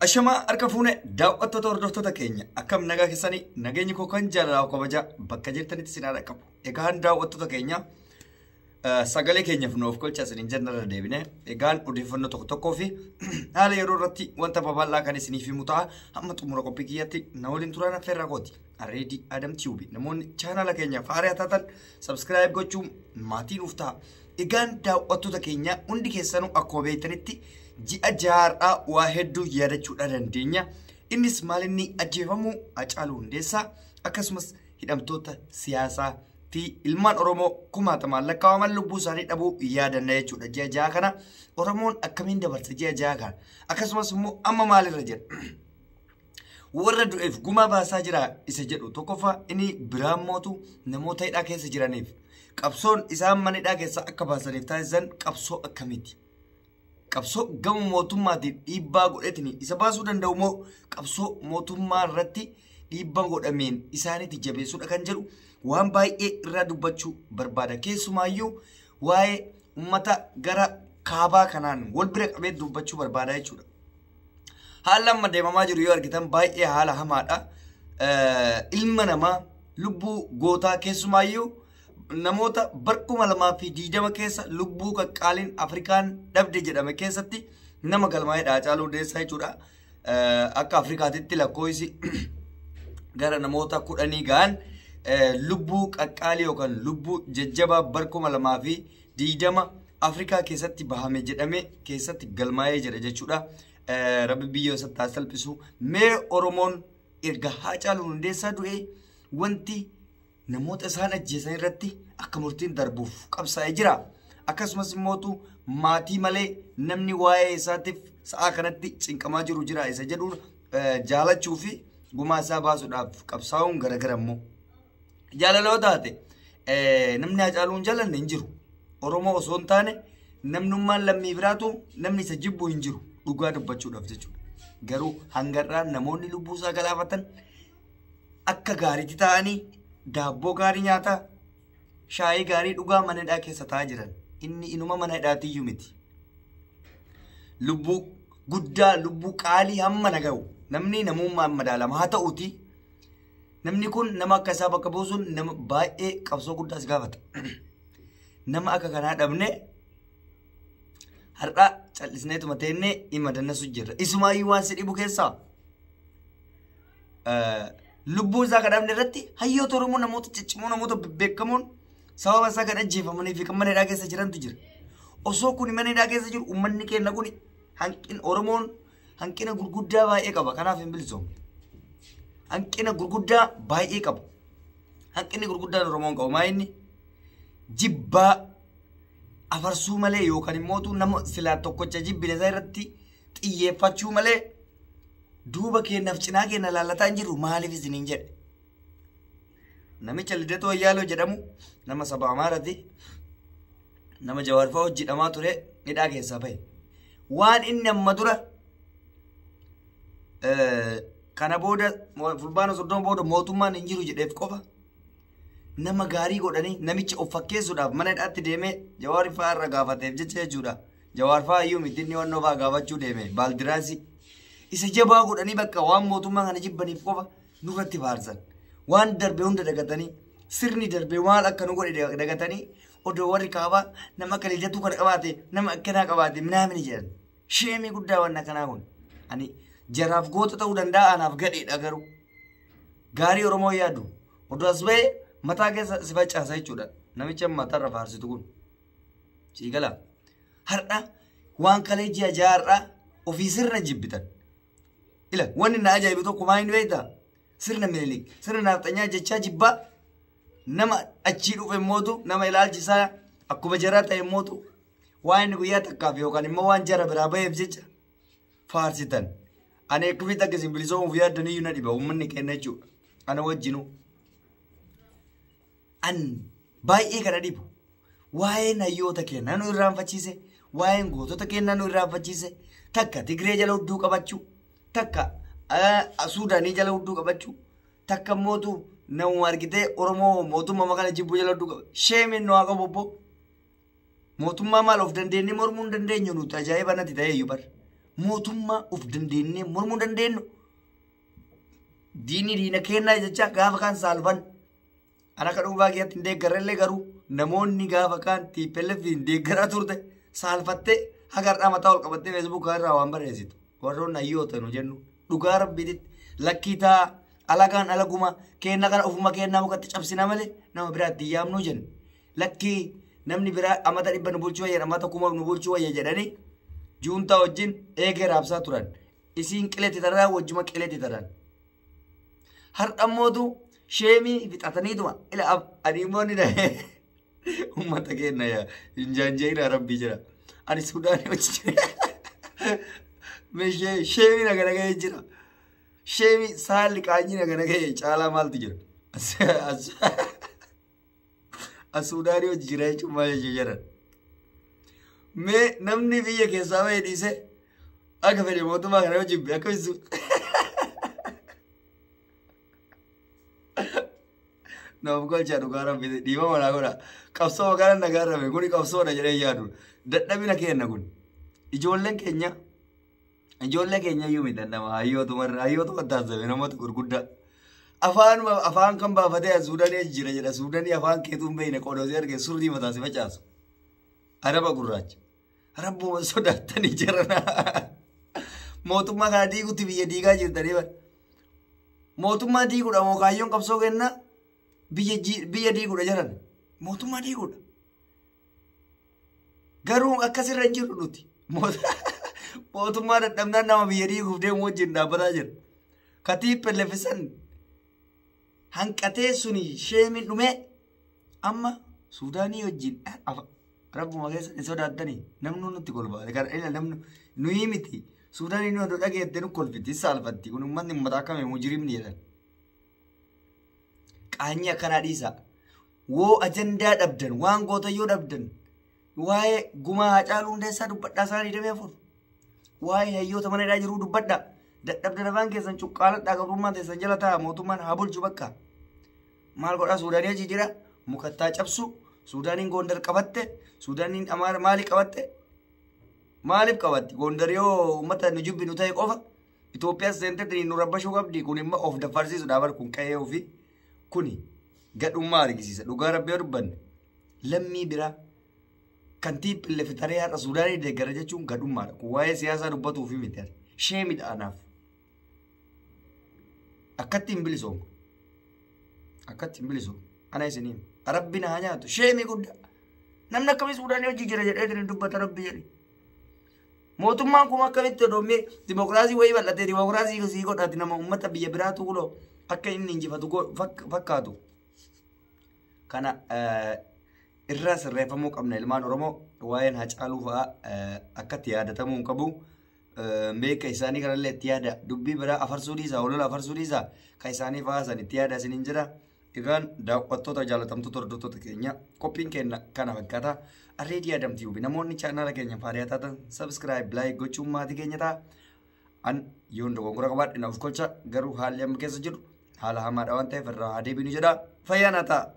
Ashamaa harka fuune daawwattoota hordoftoota keenya akkam nagaa keessanii nageenyi koo kan jaalalaaf kabajaa bakka jirtanitti isin haa qabu. Egaan daawwattoota keenya sagalee keenyaaf nuuf kolcha isiniin jennarra deebine egaan odeeffannoo tokko tokkoo fi haala yeroo irratti wanta babal'aa kan isiniif himu ta'a hamma xumura qophii kiyyaatti na waliin turaan affeerraa kooti. Areedii Adam Tube namoonni chaanala keenyaaf haaraa taatan subscribe gochuun maatii nuuf ta'a. Egaan daawwattoota keenya hundi keessanuu akkuma beektanitti ji'a jaarraa waa hedduu yaadachuudha dandeenya. Innis maalinni ajjeefamuu Hacaaluu Hundeessaa akkasumas hidhamtoota siyaasaa fi ilmaan Oromoo kumaatamaan lakkaa'aman lubbuu isaanii dhabuu yaadanna jechuudha. Ji'a ja'a kana Oromoon akkamiin dabarsa ji'a ja'a kana akkasumas immoo amma maalirra jira? Warra du'eef gumaa baasaa jira isa jedhu tokkoffaa inni biraan mootu namoota hidhaa keessa jiraniif qabsoon isaan mana hidhaa keessa akka baasaniif taasisan qabsoo akkamiiti? Qabsoo gama mootummaatiin dhiibbaa godheetiin isa baasuu danda'u moo qabsoo mootummaa irratti dhiibbaa godhameen isaaniitti jabeessuudha kan jedhu waan baay'ee irraa dubbachuu barbaada. Keessumaayyuu waa'ee uummata gara kaabaa kanaan wal bira qabee dubbachuu barbaada jechuudha. Haala amma deemamaa jiru yoo argitan baay'ee haala hamaadha. Ilma namaa lubbuu gootaa keessumaayyuu namoota bara 2020 keessa lubbuu qaqqaaliin Afrikaan dhabde jedhame keessatti nama galmaa'edha Hacaaluu Hundeessaa jechuudha. Akka Afrikaatitti lakkoofsi gara namoota 10 ga'an lubbuu qaqqaalii yookaan lubbuu jajjabaa bara 2020 Afrikaa keessatti bahame jedhame keessatti galmaa'ee jira jechuudha. Rabbi biyya isaatti haa salphisu. Mee Oromoon erga Hacaaluu Hundeessaa du'ee wanti namoota isaan ajjeesan irratti akka murtiin darbuuf qabsaa'ee jira. Akkasumas immoo maatii malee namni waa'ee isaatiif sa'a kanatti cinqamaa jiru jira isa jedhuun jaalachuu fi gumaa isaa baasuudhaaf qabsaa'uun garagara immoo. Jaalaloo taate namni Hacaaluu hin jaalanne hin jiru. Oromoo osoo hin taane namnummaan lammii biraatu namni isa jibbu hin jiru dhugaa dubbachuudhaaf jechuudha. Garuu hangarraa namoonni lubbuu isaa galaafatan akka gaariitti ta'anii daabboo gaarii nyaataa shaayii gaarii dhugaa mana hidhaa keessa taa'aa jiran. Inni inuma mana hidhaatiyyuu miti. Lubbuu guddaa lubbuu qaalii hamma na ga'u namni namummaan madaalama haa ta'uuti. Namni kun nama akka isaa bakka buusuun nama baay'ee qabsoo guddaas gaafata. Nama akka kanaa dhabne har'a callisneetuma teennee dhimma dannasu jirra. Isumaayyuu waan si dhibu keessaa lubbuu isaa kan dhabne irratti hayyoota Oromoo namoota ciccimoo namoota bebbeekamoon sababa isaa kan ajjeefamanii fi kan mana hidhaa keessa jirantu jira. Osoo kun mana hidhaa keessa jiru uummanni keenya kun hanqina Oromoon hanqina gurguddaa baay'ee qaba. Kanaaf hin bilisoomne. Hanqina gurguddaa baay'ee qaba. Hanqinni gurguddaan Oromoon qabu maa inni jibbaa afarsuu malee yookaan immoo nama silaa tokkocha jibbine isaa irratti xiyyeeffachuu malee duuba keenyaaf cinaa keenya laallataa hin jirru maaliif isiniin jedhe. Namicha Lidatuu Ayyaaloo jedhamu nama saba Amaaraati. Nama Jawaar fa'aa hojjedhamaa ture hidhaa keessaa bahe. Waan inni amma dura kana booda fulbaana 30 booda mootummaan hin jiru jedheef qofa nama gaarii godhanii namicha of fakkeessuudhaaf mana hidhaatti deemee Jawaar fa'aa irra gaafateef jecha jechuudha. Jawaar fa'aa iyyuu miti inni wannoo fa'aa gaafachuu deeme baaldiraasii. Isa jabaa godhanii bakka waan mootummaa kana jibbaniif qofa nurratti faarsan. Waan darbe hunda dagatanii sirni darbe maal akka nu godhe dagatanii odoo warri kaabaa nama akka Lidatuu kana qabaate nama akkanaa qabaate minaamini jedhan. Sheemii guddaa waan akkanaa kun. Ani jaraaf goota ta'uu danda'a anaaf gadheedha garuu. Gaarii Oromoo yaadu. Odoo as ba'ee mataa keessa si facaasa jechuudha. Namicha mataarra faarsitu kun. Sii gala. Har'a waan kalee ji'a jaarraa ofii sirna jibbitan. Ila wanni na ajaa'ibu tokko maa inni beektaa? Sirna Minilik, sirna Naafxanyaa jechaa jibbaa nama achii dhufe mootu nama ilaalchisaa akkuma jaraa ta'e mootu waan inni guyyaa takkaaf yookaan immoo waan jara biraa baheef jecha faarsitan. Ani akkamitti akka isin bilisoomuuf yaaddaniyyuu na dhiba uummanni keenya jechuudha. Ana wajjinuu. An baay'ee kana dhibu. Waa'een hayyoota keenyaa nu irraanfachiise. Waa'een gootota keenyaa nu irraanfachiise. Takka Tigree jala hudduu qabachuu. Takka Suudaanii jala hudduu qabachuu. Takka mootu namuma argitee Oromoo mootummaa kana jibbuu jala hudduu qaba. Sheemiin nu haa qabu obbo. Mootummaa maal of dandeenye mormuu hin dandeenyu nuti ajaa'iba natti ta'e iyyuu bar. Mootummaa of dandeenyee mormuu dandeenyu. Diinni diina kennaa jecha gaafa kaan saalfan. Ana akka dhuunfaa keessatti hin deeggarrellee garuu namoonni gaafa kaan TPLF hin deeggaraa turte saalfattee haga har'aa mataa ol qabattee Feesbuukaa irraa waan barreessitu. Warroonni hayyoota nu jennu dhugaa rabbiititti lakkii ta'a alagaan alaguma keenna kana ofuma keennaa mukatti cabsina malee nama biraatti hin yaamnuu jennu. Lakkii namni biraa amata 100 nu bulchuu wayya amata 1000 nu bulchuu wayya jedhanii juuntaa wajjin eegee raabsaa turan. Isiin qileetti tarraa wajjuma qileetti taran. Har'a mootu sheemii fixataniituma ila ani immoo ni dhahe uummata keenya yaa hin jaanjeera rabbii jira. Ani Suudaanii wajjin meeshee sheemii na gahee jira. Sheemii saalli qaanyii na gahee caalaa maaltu jira. As Suudaanii wajjin jira jechuun maal jechuu jedhan. Mee namni biyya keessaa bahee dhiisee akka fedhe mootummaa kana yoo jibbe akka ibsu. Naaf galchaa dhugaa rabbi dhiifama naa godha. Qabsoo magaalaan nagaa rabe kuni qabsoodha jedhee yaadu. Dadhabina keenya kun. Ijoolleen keenya ijoollee keenya iyyuu miti nama hayyootuma hayyootuma taasifame namoota gurguddaa. Afaanuma afaan kan baafatee Suudaanii jira jedha Suudaanii afaan keetuu hin beekne qodoosee arge surrii mataa si facaasu. Araba gurraacha. Rabbuma sodaattanii jiran. Mootummaa kana diigutti biyya diigaa jirtanii bara. Mootummaa diiguudha moo kaayyoon qabsoo kennaa biyya diiguudha jedhan. Mootummaa diiguudha. Garuu akkasirra hin jirru nuti. Mootummaa dadhabnaan nama biyya diiguuf deemu wajjin dhaabbataa jira. Katiip lefisan hanqatee suni sheemiin dhumee amma Suudaanii wajjin rabbuma keessa hin sodaattanii namni nutti kolfa. Kana ila namni nuyi miti. Suudaanii nu dhageette nu kolfiti saalfatti kun uummanni uummata akkamii mujrimni jedhan. Qaanyii akkanaa dhiisa. Woo ajandaa dhabdan waan gootayyoo dhabdan waa'ee gumaa Haacaaluu Hundeessaa dubbadhaa isaan 24. Waa'ee hayyoota mana hidhaa jiruu dubbadhaa. Dadhabdan afaan keessan cuqqaaladhaa gabrummaan teessan jala ta'a mootummaan haa bulchu bakka. Maal godhaa Suudaanii achi jira mukattaa cabsu Suudaaniin Gondar qabatte Suudaaniin Amaara maali qabatte maaliif qabatti Gondar yoo uummata nu jibbinu ta'e qofa Itoophiyaas seentee nu rabbashuu qabdi kun immoo of daffarsiisuudha bar kun qe'ee ofii kuni gadhummaa argisiisa dhugaa rabbii yoo dubbanne lammii biraa kan TPLF taree har'a Suudaanii deeggara jechuun gadhummaadha kun waa'ee siyaasaa dubbatuuf miti sheemidha anaaf akkatti hin bilisoomu akkatti hin bilisoomu ana isiniin rabbi na haa nyaatu sheemii guddaa namni akkamii Suudaanii hojii jira jedhee dubbata rabbi jedhe. Mootummaan kun akkamitti odoomee dimokiraasii wayii bal'atee dimokiraasii sii godhati nama uummata biyya biraatu kuloo akka inni injifatu fakkaatu. Kana irraa sirreeffamuu qabna ilmaan Oromoo waa'een Haacaaluu fa'aa akkatti yaadatamuu hin qabu. Beeka isaanii kanallee itti yaada dubbii biraa afarsuu dhiisaa olola afarsuu dhiisaa kan isaanii fa'aa san itti yaada isiniin jira. Egaan daawwattoota jaalatamtoota hordoftoota keenya qophiin keenya kana fakkaata. Arreedii Adam TV namoonni chaanaala keenya faariyaa taatan subscribe like gochuun maatii keenya ta'a. An yoon dogongora qabaadhe naaf kolcha garuu haalli amma keessa jiru haala hamaadha waan ta'eef irraa haa deebinu jedha. Fayyaa naa ta'a.